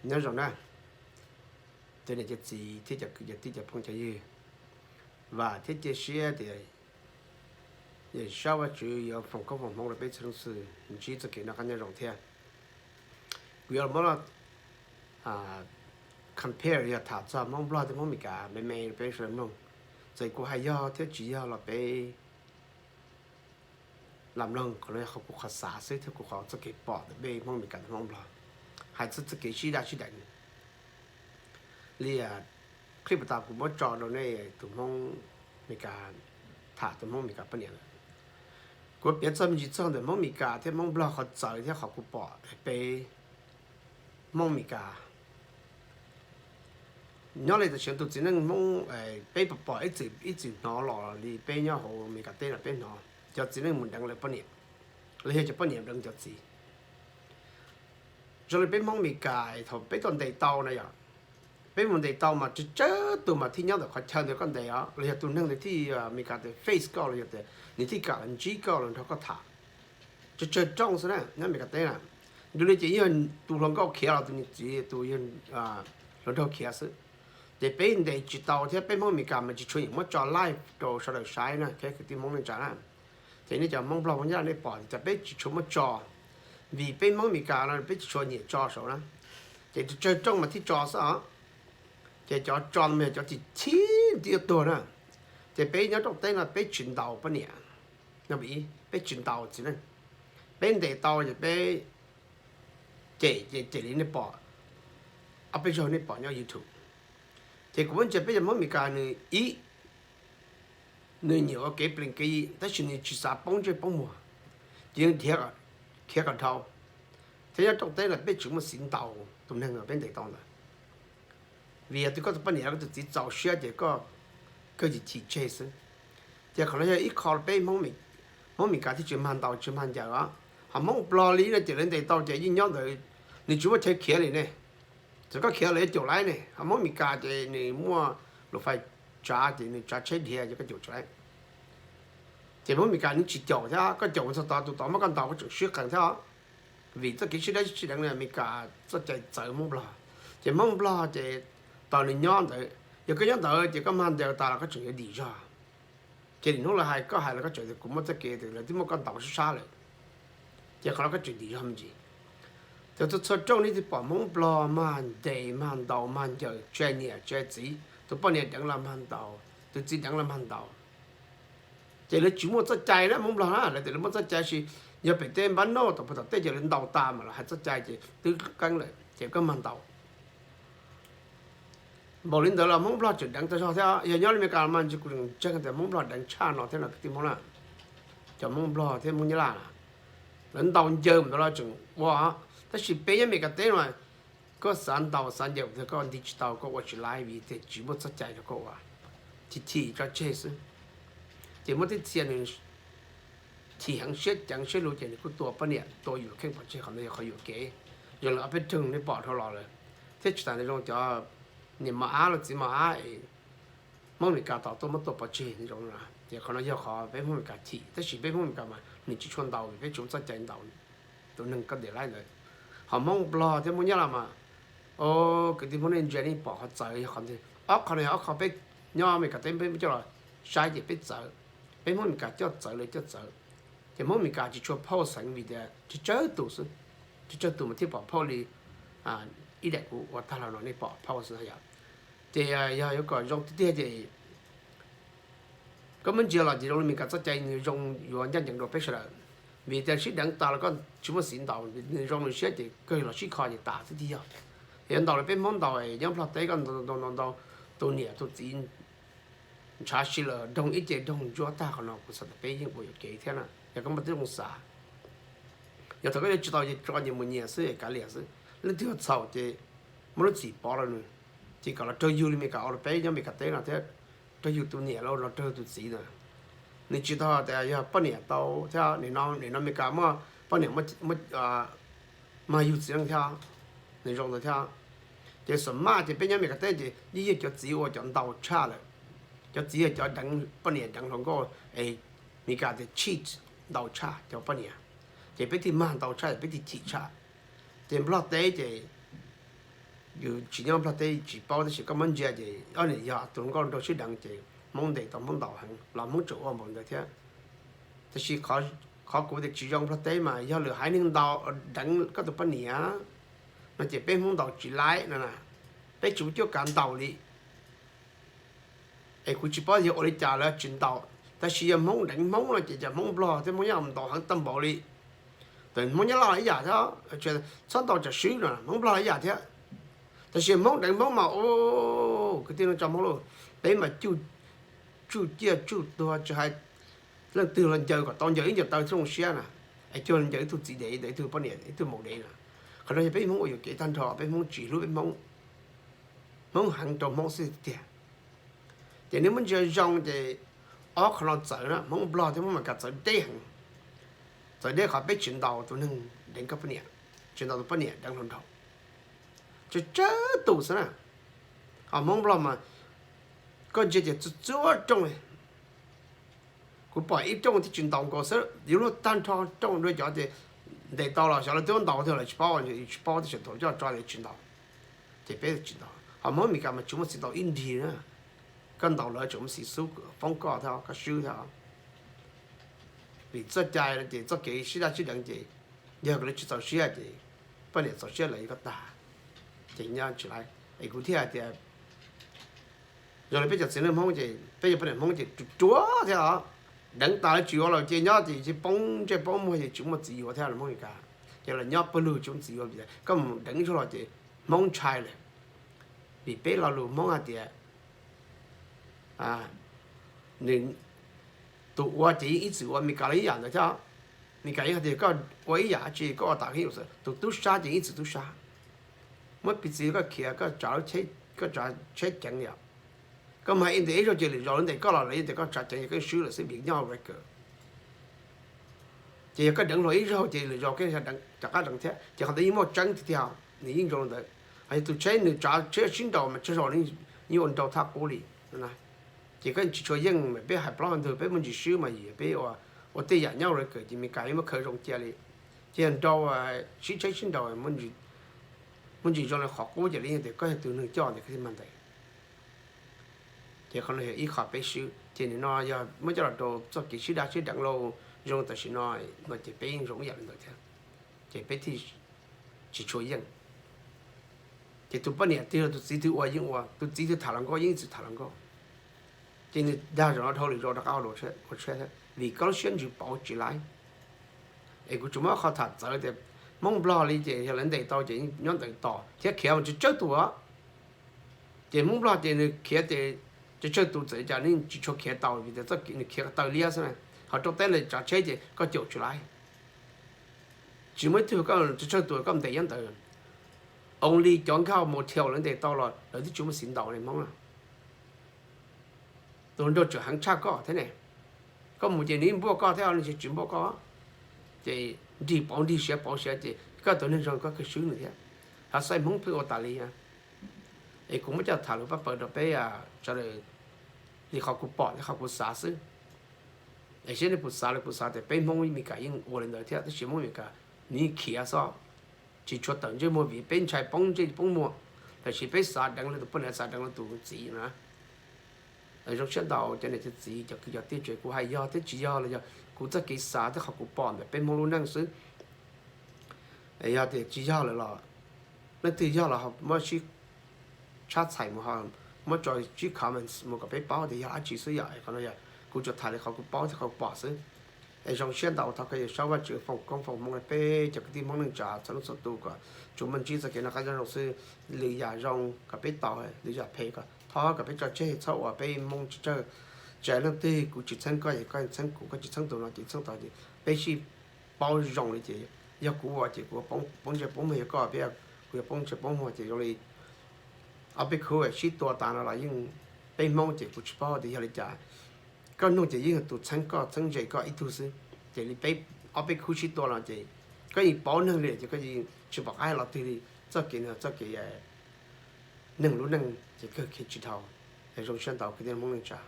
Nyob zoo na, cov niam cov txiv thiab cov kwv cov tij cov phooj cov ywg, vam thiab cia siab tias Yawm Saub Vajtswv yuav foom koob foom hmoov rau peb txhua leej txhua tus ntsib txoj kev noj qab nyob zoo thiab. Kuv yuav los muab compare, yog tham txog Hmoob Nplog thiab Hmoob Meskas me me rau peb sawv daws mloog. Txawm kuv hais yog thiab tsis yog los peb lam mloog, qhov no yog qhov kuv qhov xav xwb thiab kuv qhov txoj kev pom ntawm peb Hmoob Meskas thiab Hmoob Nplog, hais txog txoj kev sib daj sib deev. Li clip tas kuv muab tso rau nej tus Hmoob Meskas, tham tus Hmoob Meskas poj niam lawm. Kuv piav txog me ntsis txog ntawm Hmoob Meskas thiab Hmoob Nplog qhov txawv thiab qhov kuv pom peb Hmoob Meskas nyob li tam sim no tus txiv neej Hmoob, peb pom pom ib txwm ib txwm hnov los li peb nyob hauv Meskas teb no peb hnov cov txiv neej mus deev lawv poj niam, los yog cov poj niam deev cov txiv. Zoo li peb Hmoob Meskas thaum peb tuaj ntes tau na yom, peb mus ntes tau mas tsawg tsawg tus mas thiaj nyob ntawm qhov chaw ntawd koj ntes os, los yog tus neeg ntawd thiaj Meskas tias face koj los yog tias nws thiaj kam los ntsib koj los nrog koj tham. Tsawg tsawg rooj xwb na nyob Meskas teb na. Yog li ces yog tus hluas nkauj khiav los tus niam txiv tus yog hluas nraug khiav xwb. Ces peb ntes tsis tau thiab peb Hmoob Meskas mas tsis tshua nyiam muab tso live rau sawv daws saib na, kwv tij Hmoob neej tsa na. Ces nej cov Hmoob Nplog Hmoob Nyab Laj nej pom tias peb tsis tshua muab tso, vim peb Hmoob Meskas no peb tsis tshua nyiam tso saud na. Ces tsawg tsawg rooj mas thiaj tso xwb os. Ces cov tso no mas yog cov tib thib tib tuag na. Ces peb nyob rooj teb no peb tsis ntaus poj niam, peb tsis ntaus txiv neej. Peb ntes tau ces peb cem, ces cem li nej pom, ob peb zaug nej pom nyob YouTube. Ces kuv muab ntsia peb cov Hmoob Meskas nws ib, nws nyiam ua kev plees kev yi tab sis nws tsis xav poob ntsej poob muag, ces yeej khiav kom dhau. Thiab nyob rooj teb lawm peb tsis muaj xiv ntaus tus neeg uas peb ntes tau ntawd. Vim yog tias koj tus poj niam los koj tus txiv txaus siab ces koj kawg cia chim tseg xwb. Ces qhov no yog ib qho peb Hmoob Meskas thiaj tsis mag ntaus tsis mag ncaws os. Ho Hmoob Nplog li no ces lawv ntes tau ces yeej nyob ntawd, nws tsis muaj chaw khiav li ne. Txawm koj khiav los yuav caum laib ne, ho Hmoob Meskas ces nws muaj lus fais tsav ces nws tsav tsheb dhia ces koj caum tsis laib. Ces Hmoob Meskas nws tsis caum thiab, koj caum txog tod tus tod muab koj ntaus koj tseem sib qees thiab. Vim txoj kev sib dab sib deev no Meskas txoj cai txawv Hmoob Nplog. Ces Hmoob Nplog ces tos nws nyob ntawd, yog koj nyob ntawd ces koj mag ntaus tas los koj tseem yuav dim zog. Ces nim hnub lawv hais koj hais los koj tseem tias kuv muaj txoj kev tias lawv twb muab koj ntaus sab sab lawm, ces qhov no koj tseem dim zog me ntsis. Ces txhua txhua rooj nej twb pom Hmoob Nplog mag ntes mag ntaus mag ncaws, tsis hais niam tsis hais txiv, tus poj niam deev los mag ntaus, tus txiv deev los mag ntaus. Ces lawv tsis muaj txoj cai na Hmoob Nplog na, lawv tias lawv muaj txoj cai sis yog pem tej npab noj tom pag tom tej ces lawv ntaus tas mas los hais txoj cai ces twb qeeb lawm ces koj mag ntaus. Npaum li ntawd los Hmoob Nplog tseem deev tau zog thiab, yog nyob li Meskas mas ntshe kuv ntseeg tias Hmoob Nplog deev tshaj no thiab no kwv tij Hmoob na. Cov Hmoob Nplog thiab Hmoob Nyab Laj na, lawv ntaus ncaws ntawd los tseem ua, tab sis peb nyob Meskas teb no koj xav ntaus xav ncaws tias koj nti tsis tau, koj ua tsis laib vim tias tsis muaj txoj cai rau koj ua, chim chim tso tseg xwb. Ces muaj tej txhia nws chim heev siab ceev siab lug ces nws kuj tua poj niam tua yus kheej pov tseg, qhov ntawd yog qhov yuam kev. Zoo li ob peb rooj nej pom dhau los lawm, thiab tsis tas ntawd zoo cov niam mos ab los txiv mos ab es Hmoob Meskas tom tuaj muab tua pov tseg zoo na. Ces qhov no yog qhov peb Hmoob Meskas chim, tab sis peb Hmoob Meskas mas nws tsis tshua ntaus vim peb tsis muaj txoj cai ntaus tus neeg koj ntes laib ntawd. Ho Hmoob Nplog thiab Hmoob Nyab Laj mas, o, kwv tij Hmoob nej ntsia nej pom qhov txawv yog qhov ntawd. Ob qhov no yog ob qhov peb nyob Meskas teb peb coj los saib ces peb txawv, peb Hmoob Meskas coj txawv lawv coj txawv. Ces Hmoob Meskas tsis tshua phauj xeev vim tias tsawg tsawg tus xwb, tsawg tsawg tus mas thiaj pom phauj li ib daim kuv ua tag los no nej pom phauj xwb yom. Ces yog yuav kom zoo tiag tiag ces koj muab ntsia los ces zoo li Meskas txoj cai nws zoo yuav ncaj ncees rau peb sawv daws. Vim tias sib deev tas los koj tsis muaj xiv ntaus, nws zoo nws siab ces kawg los sib kho ces tas xwb tiag yog. Yuav ntaus li peb Hmoob ntaus nyob Nplog teb koj ntaus ntaus ntaus tus niam tus txiv ntshav si lawm doog ib ce doog ntsuab tag, qhov no kuv xav tias peb yeej ua yuam kev thiab na, yog koj muaj tib zoo xav. Yog thaum koj yuav tsis tau ces tso nyias mus nyias xwb es kav liam xwb. Leej twg txhaum ces muab lub txim pov rau nws, ces kom los raug yug li Meskas ua rau peb nyob Meskas teb no thiab, raug yug tus niam los los raug yug tus txiv na. Nws tsis tau tias yog poj niam tau thiab, nim no nim no Meskas muaj poj niam muaj mag yug txiv neej thiab, nws zoo ntawd thiab. Ces xam maj ces peb nyob Meskas teb ces yeej yog cov txiv ua cov ntaus tshaj lawm. Cov txiv yog cov deev poj niam deev hluas nkauj es Meskas tias cheat, ntaus tshaj cov poj niam. Ces peb thiaj mag ntaus tshaj, peb thiaj chim tshaj. Ces Nplog teb ces Yus tsis nyob Nplog teb tsis paub tab sis koj muab ntsia ces ob niam yog tus hluas nkauj nraug sib deev ces Hmoob ntes tau Hmoob ntaus heev los Hmoob tseem ua npaum ntawd thiab. Tab sis qhov kuv tias tsis zoo Nplog teb mas yog lwm haiv neeg ntaus deev koj tus poj niam no ces peb Hmoob ntaus tsis laib no na, peb tsis muaj cuab kav ntaus li. Es kuv tsis paub yog ua li cas lawv tsis ntaus, tab sis yog Hmoob deev Hmoob no ces cov Hmoob Nplog thiab Hmoob Nyab Laj ntaus heev tag npaum li. Tab Hmoob Nyab Laj ib yam thiab, txhob ntaus tsam swb no, Hmoob Nplog ib yam thiab. Tab sis Hmoob deev Hmoob mas, kwv tij neej tsa Hmoob lauj, peb mas tsuj ciaj tsuj tuag tsis hais leej twg los ncaws kom tau ncaws ib ncaws taw thiaj zoo siab na. Es cuag ncaws ib tug txiv dev, ib tug poj niam, ib tug maum dev na. Qhov no yog peb Hmoob ua yuam kev tag nrho, peb Hmoob tsis hlub peb Hmoob, Hmoob heev rau Hmoob xwb tiag. Ces neb muab ntsia zoo ces ob qhov no txawv na, Hmoob Nplog thiab Hmoob Meskas txawv deb heev. Txawv deb qhov peb tsis ntaus tus neeg deev koj poj niam, tsis ntaus tus poj niam deev hluas nraug, tsawg tsawg tus xwb na. Ho Hmoob Nplog mas koj ntsia ces txhua txhua rooj, kuv pom ib rooj thiaj tsis ntaus nkaus xwb, yuav luag tag nrho rooj dua cov ces ntes tau los xyov lawv twb ntaus tiag lawv tsis paub, tsis paub tab sis thaum coj tso ces tsis ntaus. Ces peb tsis ntaus. Ho Hmoob Meskas mas tsis muaj txiv ntaus ib nrig na, koj ntaus lawv tseem muaj txiv xub foob koj thiab koj swb thiab. Vim txoj cai no ces txoj kev sib daj sib deev ces yog lawv tsis txaus siab ces poj niam txaus siab lawv yuav koj tag, ces nyob tsis laib. Es kuv thiaj hais tias zoo li peb cov txiv neej Hmoob ces peb cov poj niam Hmoob ces ruam ruam thiab os, deev tas lawv tsis yuav los ces nyob ces poob ntsej poob muag ces tsis muaj txiv yuav thiab los Hmoob Meskas. Ces los nyob pawg lug tsis muaj txiv yuav, koj mus deev ib zaug los ces Hmoob ntshai lawm. Vim peb lo lus Hmoob hais tias nws, tus ua ces yeej ib txwm ua, Meskas los ib yam ntawd thiab. Meskas yeej hais tias koj ua ib yam dab tsi koj ua tas, tus tub sab ces yeej ib txwm tub sab. Muab piv txwv koj khiav koj tsav, koj tsav tsheb ceev yom, koj mag ib ntes ib zaug ces lwm zaus lawv ntes koj los lawv yeej ntes koj tsav ceev ces koj swb lawm xwb vim nyob record. Ces yog koj deev hluas ib zaug ces lwm zaus koj rov qab deev thiab ces qhov ntawd yeej muaj tseeb tiag tiag, nws yeej zoo li ntawd. Ho yog tus tsheb nws tsav tsheb sib nraus mas tsawg zaus yeej ua nrau thaj qub li. Ces koj tsis tshua yeej, peb hais plaub hau ntug peb muaj ntsis swb mas yog peb ua tej yam nyob record ces Meskas yeej muab khaws zoo cia li. Ces yog nrau sib tsheb sib nraus muaj ntsis zoo li qhov qub ces li yog tias koj yog tus neeg coj ntawd koj thiaj mag ntes. Ces qhov no yog ib qho peb swb ces nim no yog muab coj los rau txoj kev sib daj sib deev lauj, zoo tam sim no, no ces peb yeej zoo ib yam li ntawd thiab. Ces peb thiaj tsis tshua yeej. Ces tus poj niam twg los tus txiv twg ua yeej ua, tus txiv twg tham hluas nkauj yeej txwm tham hluas nkauj. Ces nws dag zaum no dhau lwm zaus rov qab ua tsheb thiab vim koj lub siab ntsws pauv tsis laib. Es kuv tsuas muab qhov tham txawv tias Hmoob Nplog li ces yog lawv ntes tau ces nyob ntawd tos thiab khiav mas tsawg tsawg tus. Ces Hmoob Nplog ces nws khiav ces tsawg tsawg tus txawm cas nws tsis tshua khiav tau vim tias txoj kev nws khiav ko taw liab xwb na. Ho rau teb lawv tsav tsheb ces koj caum tsis laib. Tsis muaj ib tug koj tsawg tsawg tus koj ntes nyob ntawd. Only cov nkauj motel lawv ntes tau los lawv twb tsis muaj txiv ntaus li Hmoob na. Tus nraug tseem heev tshaj koj thiab ne. Koj mus ces nws yeej npuaj koj thiab, nws tsis npuaj koj. Ces nrig pauv nrig siav pauv siav ces koj tus neeg zoo koj kawg swb nws thiab. Hav xaib Hmoob pheej ua tas li. Es kuv muab coj tham lus pab paws rau peb sawv daws li qhov kuv pom thiab qhov kuv xav xwb. Es seb nej puas xav li kuv xav tias peb Hmoob Meskas yeej ua li ntawd thiab tab sis Hmoob Meskas nws yeej khiav xwb, tsis tshua tawm ntsej muag vim peb ntshai poob ntsej poob muag, tab sis peb xav deev lawv tus poj niam xav deev lawv tus txiv na. Zoo siab ntau cov niam cov txiv cov kwv cov tij, txawm kuv hais yog thiab tsis yog los yog kuv txoj kev xav thiab qhov kuv pom ntawm peb Hmoob lub neej xwb. Yog tias tsis yog lawm los leej twg yog los muab sib tshab txhais mus, muab tso tsib comments mus kom peb paub tias yog dab tsi xwb yom. Qhov no yog kuv tsuas tham li qhov kuv paub thiab qhov kuv pom xwb. Es zoo siab ntau, thov kom Yawm Saub Vajtswv foom koob foom hmoov rau peb cov kwv tij Hmoob neej tsa txhua leej txhua tus kom tsuas muaj ntsib txoj kev noj qab nyob zoo xwb. Lwm yam zoo kom peb tau, lwm yam phem kom thov kom peb tso tseg, txhob ua peb Hmoob tsawg tsawg, tsis hais leej twg, kuv tsis txheeb koj ces koj txheeb kuv, koj tsis txheeb tus no ces txheeb tus, peb sib paub zoo li ces yog kuv ua ces kuv poob ntsej poob muag, yog koj peb, kuv yuav poob ntsej poob muag ces zoo li ob peb khub sib tua tas no los yeej peb Hmoob ces kuv tsis paub tias yog li cas. Koj nug ces yeej yog tus txheeb koj txheeb ze koj ib tug xwb. Ces li peb, ob peb khub sib tua no ces koj yeej paub neeg li ces koj yeej tsis pom qab hais lo twg li. Txoj kev no txoj kev neeg lub neej ces kawg kev tsis dhau. Zoo siab ntau kwv tij Hmoob neej tsa.